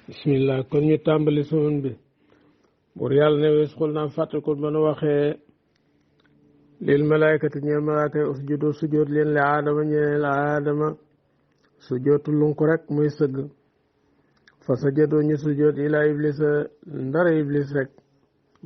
bismillah kon ñu tàmbali sumun bi buur yàlla ne wees xul naa fàttakul ba nu waxee lil malaykati ñeel malaaka yi usjudu sujjóot leen li aadama ñeel aadama sujjóotu lunku rek muy sëgg fa sajadoo ñu sujjóot ilaa iblisa ndara iblis rek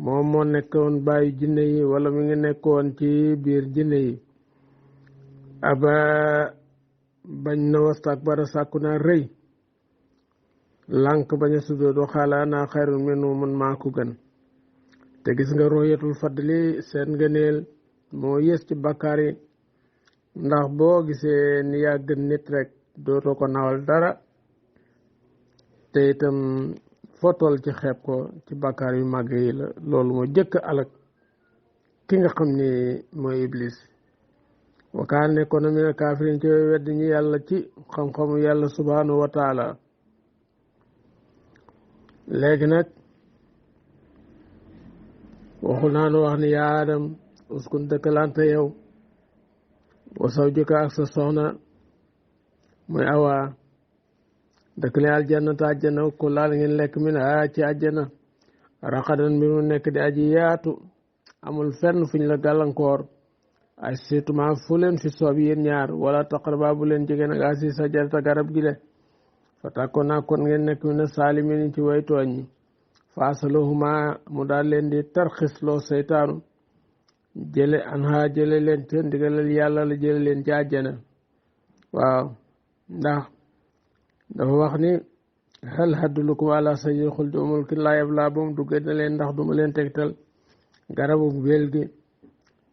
moom moo nekkoon bàyyi jinne yi wala mi ngi nekkoon ci biir jinne yi aba bañ na wastakbara sàkku naa rëy lànk bañ a sujjóot waxaala ana xayrun minhu man maa ko gën te gis nga royatul fadli seen ngëneel moo yées ci bakkaar yi ndax boo gisee ni yaa gën nit rek dootoo ko nawal dara te itam fotol ci xeeb ko ci bakkaar yu màgg yi la loolu moo jëkk alak ki nga xam ni mooy iblis wakaan nekkoon na mina kaafirin ci wedd ñi yàlla ci xam-xamu yàlla subhanahu wa taala léegi nag waxul naa nu wax ni yaa Adam uskun dëkkalante yow wa zawjuka ak sa soxna muy Awa dëkkale aljanna te àjjana ku laal ngeen lekk min ci àjjana raqadan bi mu nekk di aji yaatu amul fenn fuñ la gàllankoor ay surtout fu leen fi soob yéen ñaar wala taqraba bu leen jege nag asi sa jarta garab gi le fa tàkkoon naa kon ngeen nekk mi na saalimin ci way tooñ ñi faasalohuma mu daal leen di tarxisloo seytaanu jële anha jële leen te ndigalal yàlla la jële leen ci àjjana waaw ndax dafa wax ni hal haddulukum ala sayyidil xuldi wa mulkin laa yablaa ba mu duggee na leen ndax duma leen tegtal garabu béel gi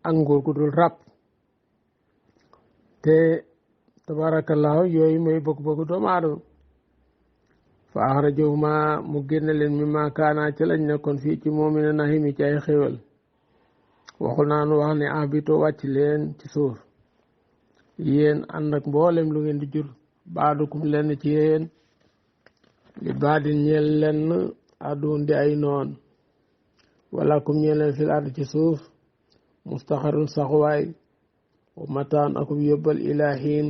ak nguur gu dul ràpp te tabaarakallaahu yooyu mooy bëgg-bëggu doomu aadama fa axrajahuma mu génne leen mi ma kaana ci lañ nekkoon fii ci moom mi ne naximi ci ay xéwal waxul naa nu wax ne abito wàcc leen ci suuf yéen ànd ak mboolem lu ngeen di jur baadukum lenn ci yéen li baadin ñeel lenn àddun di ay noon wala kum ñeel leen fil ard ci suuf mustaxarun saxuwaay wa mataan akum yóbbal ilaahin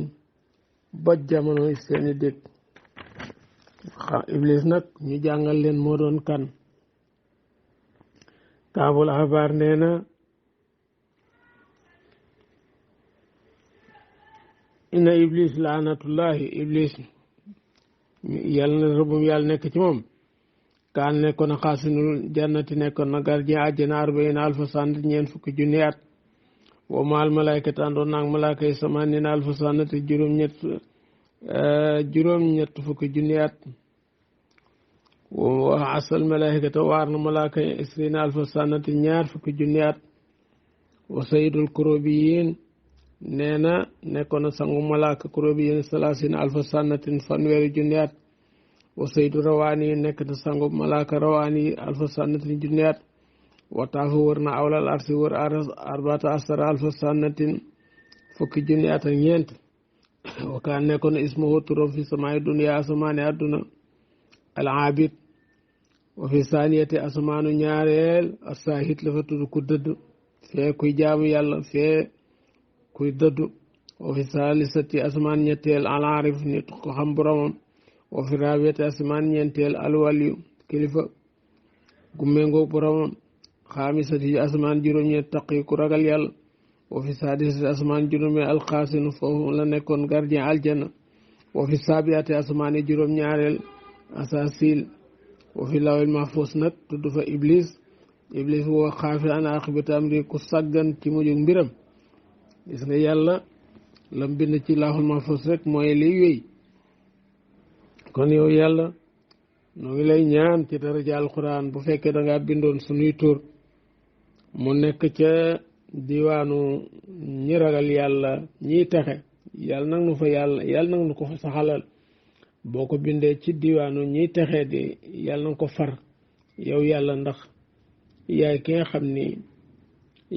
ba jamono seeni dëkk iblis nag ñu jàngal leen moo doon kan kaabul xabaar nee na inna iblis laanatullahi iblis yàlla na rëbbum yàlla nekk ci moom kaan nekkoon na xaasinul jannati nekkoon na gardien àjjana arbaina alfa sanati ñeent fukki junni at wa maal malaykati àndoon naag malaaka yi samanina alfa sanati juróom-ñett fukki junni at wa asal malaykata waar na malaaka yi isrina alfa sanati ñaar fukki junni at wa sayidul kurobiyin nee na nekkoon na sangu malaaka kurobiyin salasina alfa sanatin fanweeri junni at wa saydu rawaani nekk na sangu malaaka rawaani alfa sanatin junni at wataafu wër na awlal arsi wër arbata asara alfa sanatin fukki junni at ak ñeent wakaan nekkoon na ismuhu turam fi samaay dunya asamaani adduna al abid wa fi saniyati asamaanu ñaareel asahit la fa tudd ku dëdd fee kuy jaamu yàlla fee kuy dëddu wa fi salisati asamaan ñetteel al arif nit ko xam boromam wa fi rabiati asamaan ñeenteel al waliyu kilifa gu méngoog boromam xaamisati asamaan juróom-ñett taqi ku ragal yàlla wa fi sadisati asamaan juróomi alxaasinu foofu la nekkoon gardien aljanna wa fi sabiati asamaan yi juróom-ñaareel asasil wa fi lawil mahfuz nag tudd fa iblis woo xaafi an aqibati amri ku saggan ci mujjug mbiram gis nga yàlla lam bind ci lawhul mahfuz rek mooy liy wéy kon yow yàlla noo ngi lay ñaan ci daraja alquran bu fekkee da ngaa bindoon sunuy tur mu nekk ca diwaanu ñi ragal yàlla ñiy texe yàlla nag nu fa yàlla nag nu ko fa saxalal boo ko bindee ci diwaanu ñiy texe di yàlla nag ko far yow yàlla ndax yaay ki nga xam ni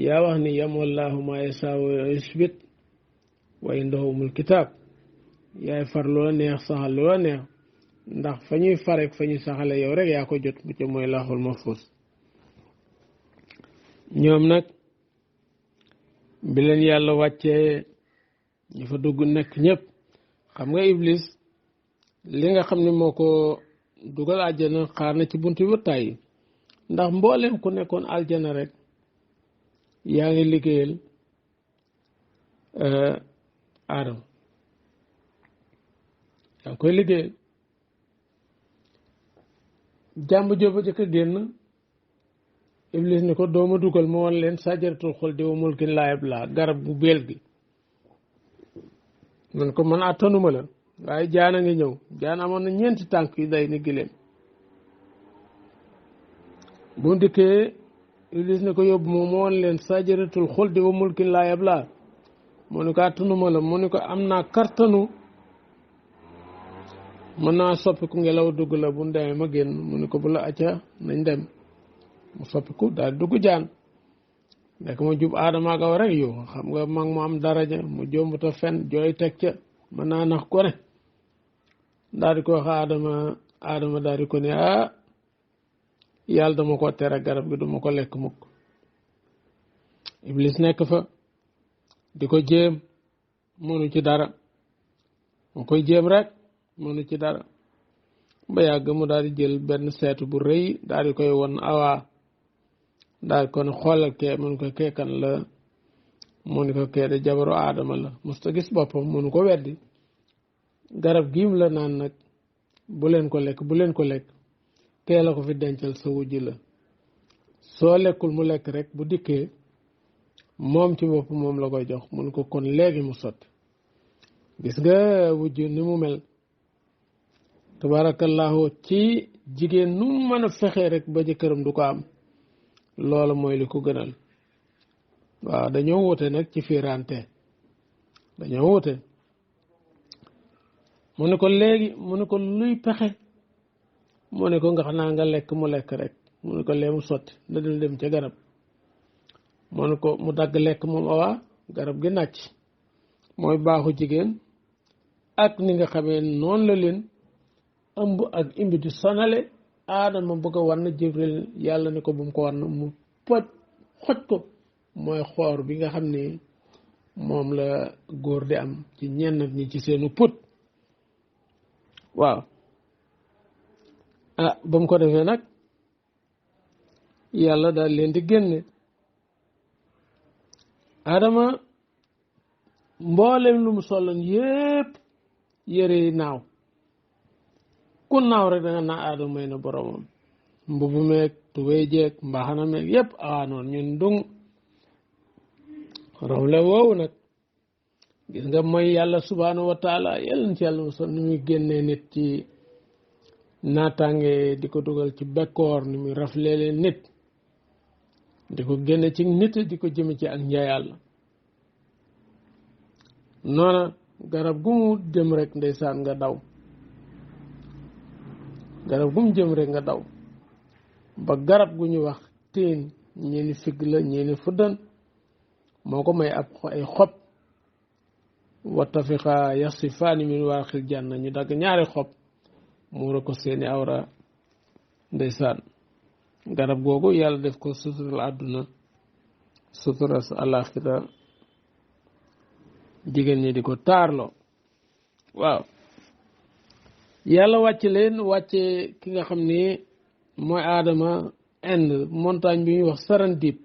yaa wax ni yam wallahu ma yasaa wa yusbit wa indahu umul kitaab yaay far loola neex saxal loola neex ndax fa ñuy farek fa ñuy saxale yow rek yaa ko jot bu ca mooy lawhul mahfuz ñoom nag bi leen yàlla wàccee ñu fa dugg nekk ñëpp xam nga iblis li nga xam ne moo ko dugal aljana xaar na ci buntu bi tàyyi ndax mbooleem ku nekkoon aljana rek yaa ngi liggéeyal aadama yaa ngi koy liggéeyal jàmb jóoba jëkk a génn iblis ni ko dooma dugal ma woon leen sajaratul xuldi wa mulkin laa yablaa garab bu beel gi man ko man attanuma la waaye jaan a ngi ñëw jaan amoon na 4 tànk yu day ni gileem bu ndikkee iblis ne ko yóbbu ma woon leen sajaratul xuldi wa mulkin laa yablaa mu ne ko attanuma la mu ne ko am naa kartanu mën naa soppiku ngelaw dugg la bu demee ma génn mu ne ko bu la acca nañ dem mu soppiku daal dugg jaan nekk ma jub aadama gaw rek yow xam nga mag mu am daraja mu jombuta fen jooy teg ca mën naa nax ko ne daal di ko wax aadama daal di ko ne yàlla dama ko tere garab gi duma ko lekk mukk iblis nekk fa di ko jéem mënu ci dara mu koy jéem rek mënu ci dara ba yàgg mu daal di jël benn seetu bu rëy daal di koy won Awa daal di ko ne xoolal kee mënu ko kee kan la mu ni ko kee de jabaru aadama la musta gis boppam mënu ko weddi garab giim la naan nag bu leen ko lekk kee la ko fi dencal sa wujj la soo lekkul mu lekk rek bu dikkee moom ci bopp moom la koy jox mënu ko kon léegi mu sotti gis nga wujj ni mu mel tabarakallahu ci jigéen nu mën a fexee rek ba jëkkëram du ko am loolu mooy li ko gënal waaw dañoo wute nag ci fiirante dañoo wute mu ne ko léegi mu ne ko luy pexe mu ne ko nga xam naa nga lekk mu lekk rek mu ne ko lee mu sotti na dem ca garab mu ne ko mu dagg lekk moom Awa garab gi nàcc mooy baaxu jigéen ak ni nga xamee noonu la leen ëmb ak imbi di sonale aadama bëgg a war na Jibril yàlla ne ko bu mu ko war na mu xoj ko mooy xoor bi nga xam ne moom la góor di am ci ñenn ñi ci seenu put waaw ba mu ko defee nag yàlla daal leen di génne aadama mboolem lu mu solloon yépp yére yi naaw ku naaw rek da nga naa aadama may na boromam mbubu meeg tubéy jeeg mbaxana meeg yépp awaanoon ñun dung raw la woowu nag gis nga mooy yàlla subhanahu wa taala yàlla ci yàlla mosal ni muy génnee nit ci naataange di ko dugal ci bekkoor ni muy rafleele nit di ko génne ci nit di ko jëme ci ak njaay yàlla noona garab gu mu jëm rek ndeysaan nga daw garab gu mu jëm rek nga daw ba garab gu ñu wax teen ñeeni figg la ñeeni fuddan moo ko may ab ay xob wattafiqa yaxsifaani min waraqil janna ñu dagg ñaari xob muura ko seeni awra ndeysaan garab googu yàlla def ko sutural àdduna suturas àllaaxira jigéen ñi di ko taarloo waaw yàlla wàcce leen wàcce ki nga xam ni mooy aadama Inde montagne bi ñuy wax Sarandib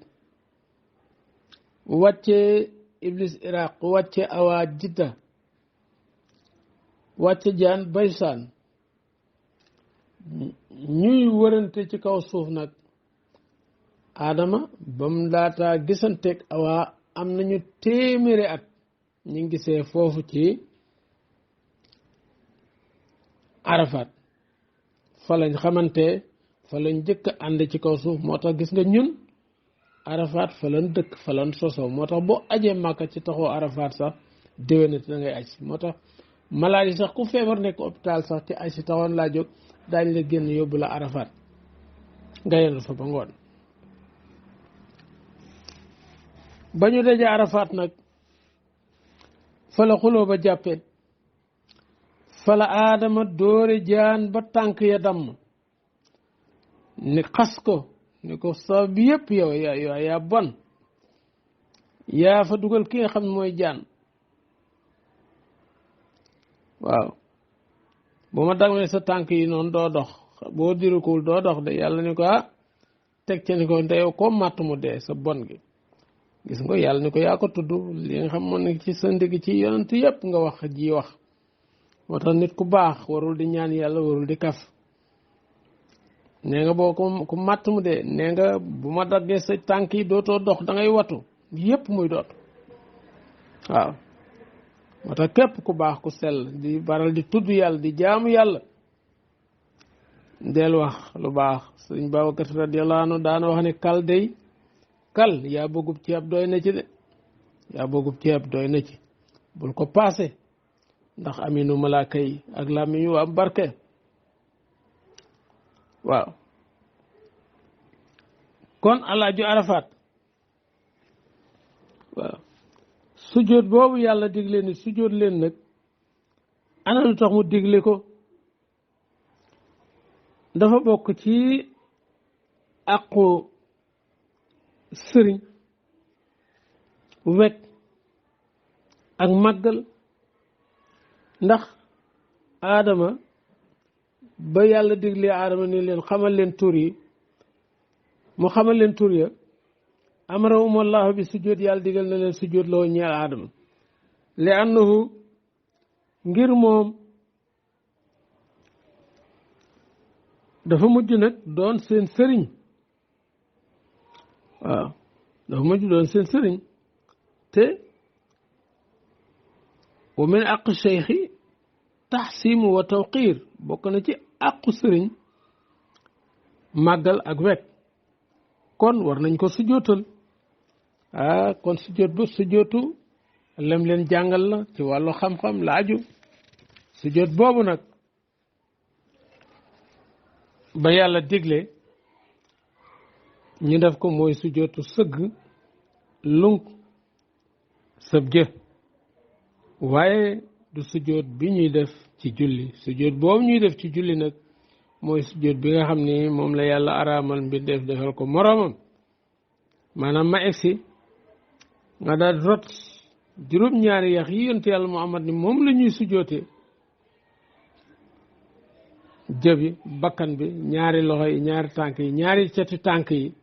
wàcce iblis Iraq wàcce Awa Jidda wàcce jaan Baysaan ñuy wërante ci kaw suuf nag aadama ba mu laataa gisanteeg Awa am nañu téeméeri at ñu ngi gisee foofu ci Arafat fa lañ xamante fa lañ jëkk ànd ci kaw suuf moo tax gis nga ñun Arafat fa lañ dëkk fa lañ sosoo moo tax boo ajee Màkka ci taxoo Arafat sax déwénati da ngay aj moo tax malade yi sax ku feebar nekk hôpital sax ci aj si taxoon laa jóg daañ la génn yóbbu la Arafat nga yendu fa ba ngoon ba ñu dajee Arafat nag fa la xuloo ba jàppee fa la aadama dóore jaan ba tànk ya damm ni xas ko ni ko sabab bi yëpp yow yaa bon yaa fa dugal ki nga xam ne mooy jaan waaw bu ma dagmee sa tànk yi noonu doo dox boo dirukul doo dox de yàlla ni ko teg ci ni ko te yow koo màtt mu dee sa bon gi gis nga yàlla ni ko yaa ko tudd li nga xam moo ne ci sa ndigg ci yonent yëpp nga wax ji wax moo tax nit ku baax warul di ñaan yàlla warul di kaf nee nga boo ku màtt mu dee nee nga bu ma daggee sa tànk yi dootoo dox da ngay watu yëpp muy doot waaw moo tax képp ku baax ku sell di baral di tudd yàlla di jaamu yàlla del wax lu baax sëñ Babacar radiyallahu anhu daana wax ne kal day kal yaa bëggub ceeb doy na ci de yaa bëggub ceeb doy na ci bul ko paase ndax aminu malaaka yi ak làmmiñ wu am barke waaw kon alaaju Arafat waaw sujjóot boobu yàlla digle ni sujjóot leen nag ana lu tax mu digle ko dafa bokk ci àqu sëriñ wekk ak màggal ndax aadama ba yàlla diglee aadama ni leen xamal leen tur yi mu xamal leen tur ya amarahum allahu bi sujjóot yàlla digal na leen sujjóot loo ñeel aadama li annahu ngir moom dafa mujj nag doon seen sëriñ waaw dafa mujj doon seen sëriñ te wa min àqu cheikhi taxsimu wa tawqiir bokk na ci àqu sëriñ màggal ak wekk kon war nañ ko sujjóotal kon sujjóot ba sujjóotu lem leen jàngal la ci wàllu xam-xam la aju sujjóot boobu nag ba yàlla digle ñu def ko mooy sujjóotu sëgg lunk sab jë waaye du sujjóot bi ñuy def ci julli sujjóot boobu ñuy def ci julli nag mooy sujjóot bi nga xam ni moom la yàlla araamal mbindeef defal ko moroomam maanaam ma egsi nga daal rot juróom-ñaari yax yi yonent yàlla Muhammad ni moom la ñuy sujjóotee jëbi bakkan bi ñaari loxo yi ñaari tànk yi ñaari ceti tànk yi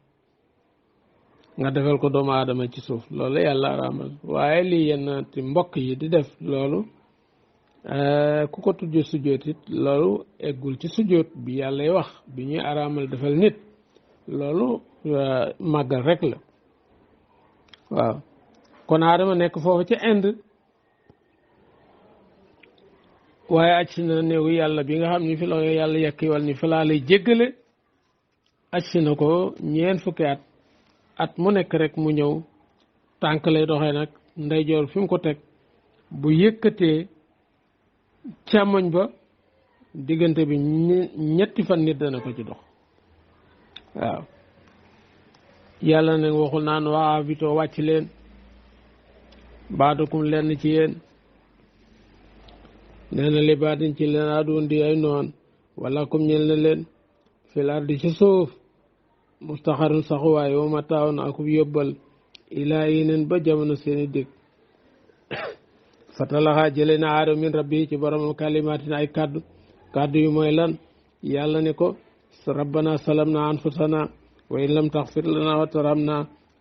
nga defal ko doomu aadama ci suuf loolu yàlla araamal waaye lii yenn ti mbokk yi di def loolu ku ko tuddee sujjóot it loolu eggul ci sujjóot bi yàllay wax bi ñuy araamal defal nit loolu màggal rek la waaw kon aadama nekk foofu ci Inde waaye aj si na néewu yàlla bi nga xam ni fi la yàlla yekki wal ni fi laa lay jéggale aj si na ko ñeent fukki at mu nekk rek mu ñëw tànk lay doxee nag ndeyjoor fi mu ko teg bu yëkkatee càmmoñ ba diggante bi ñetti fan nit dana ko ci dox waaw yàlla ne waxul naan waa bitoo wàcc leen baadukum lenn ci yéen nee na li baatin ci leen adoon di ay noon wala comme ñel na leen fil ardi ci suuf mustaxarun saxuwaay wa mataawoon akub yóbbal ilaa yeneen ba jamono seeni dégg fatalaxaa jële na aadama min rabbi ci borom kalimaatin ay kàddu yu mooy lan yàlla ne ko rabbana salamna anfusana wa in lam taxfir lana wa tarhamna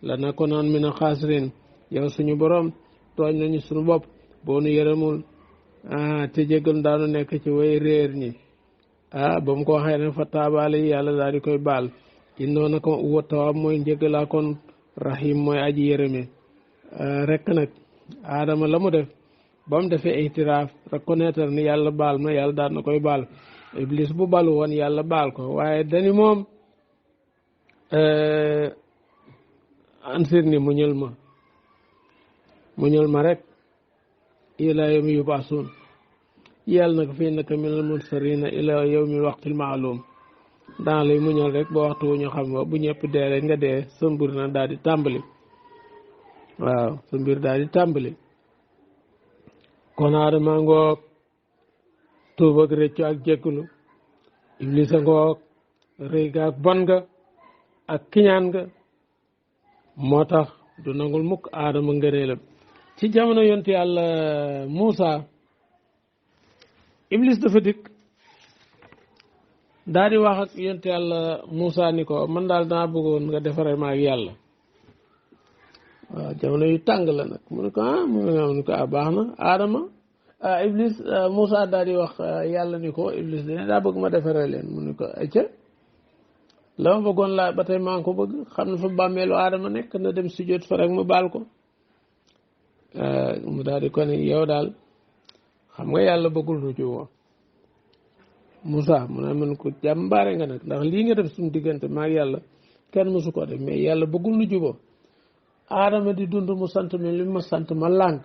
lanakunan min alxaasirin yow suñu borom tooñ nañu suñu bopp boo nu yërëmul te jéggal daanu nekk ci way réer ñi ba mu ko waxee ne fa taabaale yàlla daal di koy baal innoo na ko wa tawaab mooy njéggalaa kon rahim mooy aji yërëme rek nag aadama la mu def ba mu defee itiraaf reconnaître ni yàlla baal ma yàlla daal na koy baal iblis bu balu woon yàlla baal ko waaye dani moom ansir ni muñal ma rek ilaa yawmi yubaasuun yàlla nag fii naka minal munsarina ilaa yawmi waqtil maalum daan lay muñal rek ba waxtu wu ñu xam wa bu ñëpp dee rek nga dee sa mbir na daal di tàmbali waaw sa mbir daal di tàmbali kon aadama ngoog tuub ak rëccu ak jéggulu iblisa ngoog rëy ga ak bon nga ak kiñaan nga moo tax du nangul mukk aadama ngëneelam ci jamono yonent yàlla Muusa iblis dafa dikk daal di wax ak yonent yàlla Moussa ni ko man daal danaa bëggoon nga defaree ma ak yàlla waaw jamono yu tàng la nag mu ne ko baax na Adama iblis Moussa daal di wax yàlla ni ko iblis dane daa bëgg ma defaree leen mu ne ko acca la ma bëggoon laa ba tey maa ngi ko bëgg xam ne fa bàmmeelu Adama nekk na dem sujjóot fa rek ma baal ko mu daal di ko ni yow daal xam nga yàlla bëggul nu juboo Moussa mu ne man ko jàmbaare nga nag ndax lii nga def suñu diggante maa ngi yàlla kenn mësu ko def mais yàlla bëggul nu juboo Adama di dund mu sant mi li ma sant ma lànk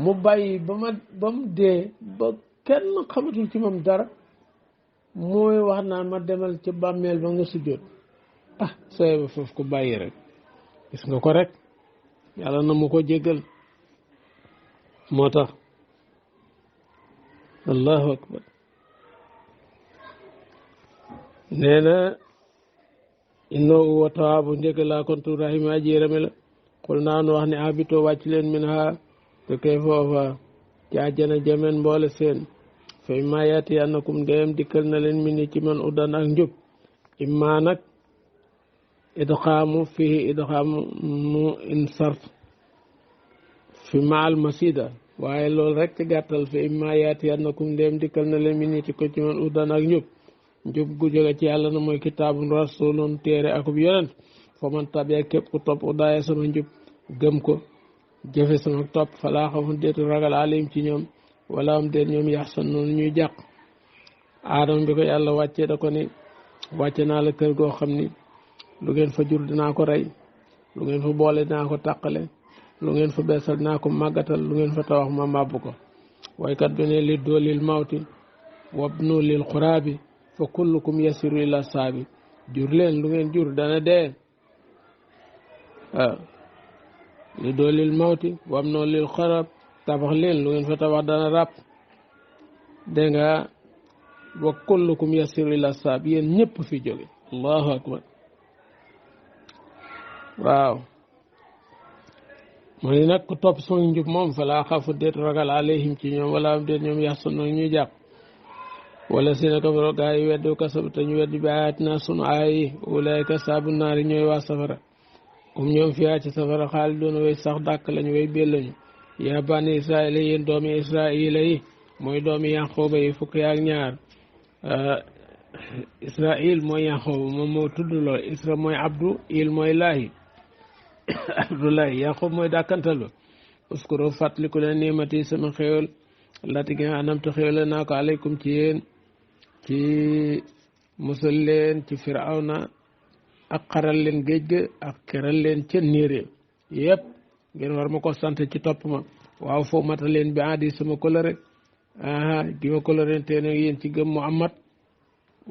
mu bàyyi ba mu dee ba kenn xamatul ci moom dara mooy wax naa ma demal ci bàmmeel ba nga sujjóot sooy ba foofu ko bàyyi rek gis nga ko rek yàlla na mu ko jéggal moo tax allahu akbar nee na innahu huwa tawaabu njëkk laa kontu rahima aji yërëme la xul naa nu wax ne abitoo wàcc leen min ha te kay foofa ci àjjana jamen mboole seen fay maa yaati annakum ndeyam dikkal na leen min ni ci man uddan ak njub imma nag idxaamu fii idxaamu mu insarf fi maal masida waaye loolu rek ci gàttal fi imma yaati annakum ndeyam dikkal na leen min ni ci ko ci man uddan ak njub njub gu jóge ci yàlla na mooy kitaabun rasulun téere akub yonent fa man tabia képp ku topp udaaya sama njub gëm ko jëfe sama topp falaa xawfun déetu ragal alayhim ci ñoom wala am déet ñoom yaxsan noonu ñuy jàq aadama bi ko yàlla wàccee da ko ni wàcce naa la kër goo xam ni lu ngeen fa jur dinaa ko rey lu ngeen fa boole dinaa ko tàqale lu ngeen fa beesal dinaa ko màggatal lu ngeen fa tawax ma màbb ko waykat bi ne li doo lil mawti wabnu lil xuraabi fa kullukum yasiru ila saabi jur leen lu ngeen jur dana dee waaw li doo lil mawti wabnu lil xuraab tabax leen lu ngeen fa tabax dana ràpp dégg nga wa kullukum yasiru ila saabi yéen ñëpp fi jóge allahu akbar waaw mu ne nag ku topp sama njub moom fa laa xafu déet ragal alayhim ci ñoom wala am déet ñoom yaxsan noonu ñuy jàpp wala si na kafaro gaa yi weddu kasab te ñu weddi bi ayatina sunu aaya yi ulaayka saabu naari ñooy waa safara comme ñoom fiyaa ci safara xaalis doona way sax dàkk lañu way bél lañu yaa bani israila yéen doomi israila yi mooy doomi yanqooba yi fukk yaak ñaar israil mooy yanqooba moom moo tudd lool isra mooy abdu il mooy laahi abdullahi yanqoob mooy dàkkantal ba uskuro fàttaliku leen niimati sama xéewal lati gi nga anamtu xéewal naa ko aleykum ci yéen ci musal leen ci firawna ak xaral leen géej ga ak keral leen ca niire yëpp ngeen war ma ko sant ci topp ma waaw foo mata leen bi adi sama kolore gi ma kolore te ne yéen ci gëm Muhammad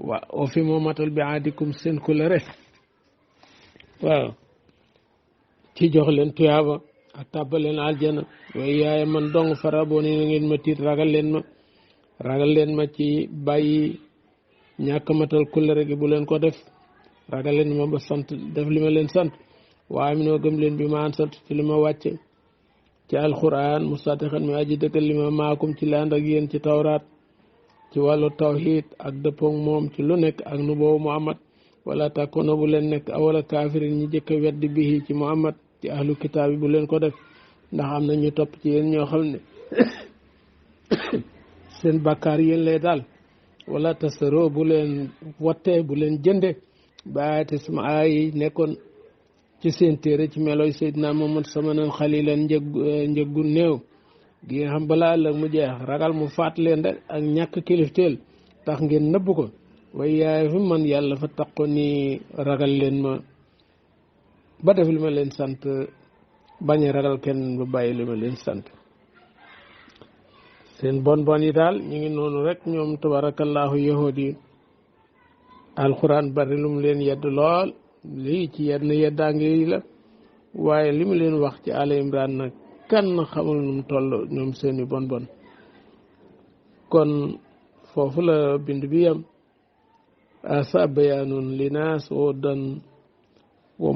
waaw o fi moo matal bi adikum seen kolore waaw ci jox leen tuyaaba ak tàbbal leen aljana waaye yaay man dong fara boo ni na ngeen ma tiit ragal leen ma ci bàyyi ñàkk matal kolore gi bu leen ko def ragal leen ma ba sant def li ma leen sant waaye minoo gëm leen bi ma an sant ci li ma wàcce ci alquran musaddiqan mi aji dëggal li ma maakum ci laan ak yéen ci tawraat ci wàllu tawhid ak dëppoog moom ci lu nekk ak nu boobu Muhammad wala takkoona bu leen nekk awala kaafirin ñi jëkk a weddi bihi ci Muhammad ci ahlu kitaab yi bu leen ko def ndax am na ñu topp ci yéen ñoo xam ne seen bàkkaar yéen lay daal wala tasaro bu leen wattee bu leen jënde baate sama aay yi nekkoon ci seen téere ci meloy Seydina Muhammad samanan xalilan njëggu néew gi nga xam balaa ëllëg mu jeex ragal mu faat leen rek ak ñàkk kilifteel tax ngeen nëbb ko waaye yaay fi man yàlla fa taqo ni ragal leen ma ba def li ma leen sant bañ a ragal kenn ba bàyyi li ma leen sant seen bon yi daal ñu ngi noonu rek ñoom tabarakallahu yahud yi alquran bari lu mu leen yedd lool lii ci yenn yeddaange yi la waaye li mu leen wax ci Ala Imran nag kan xamul nu mu toll ñoom seeni bon kon foofu la bind bi yam asa bayaanun linaas woo dan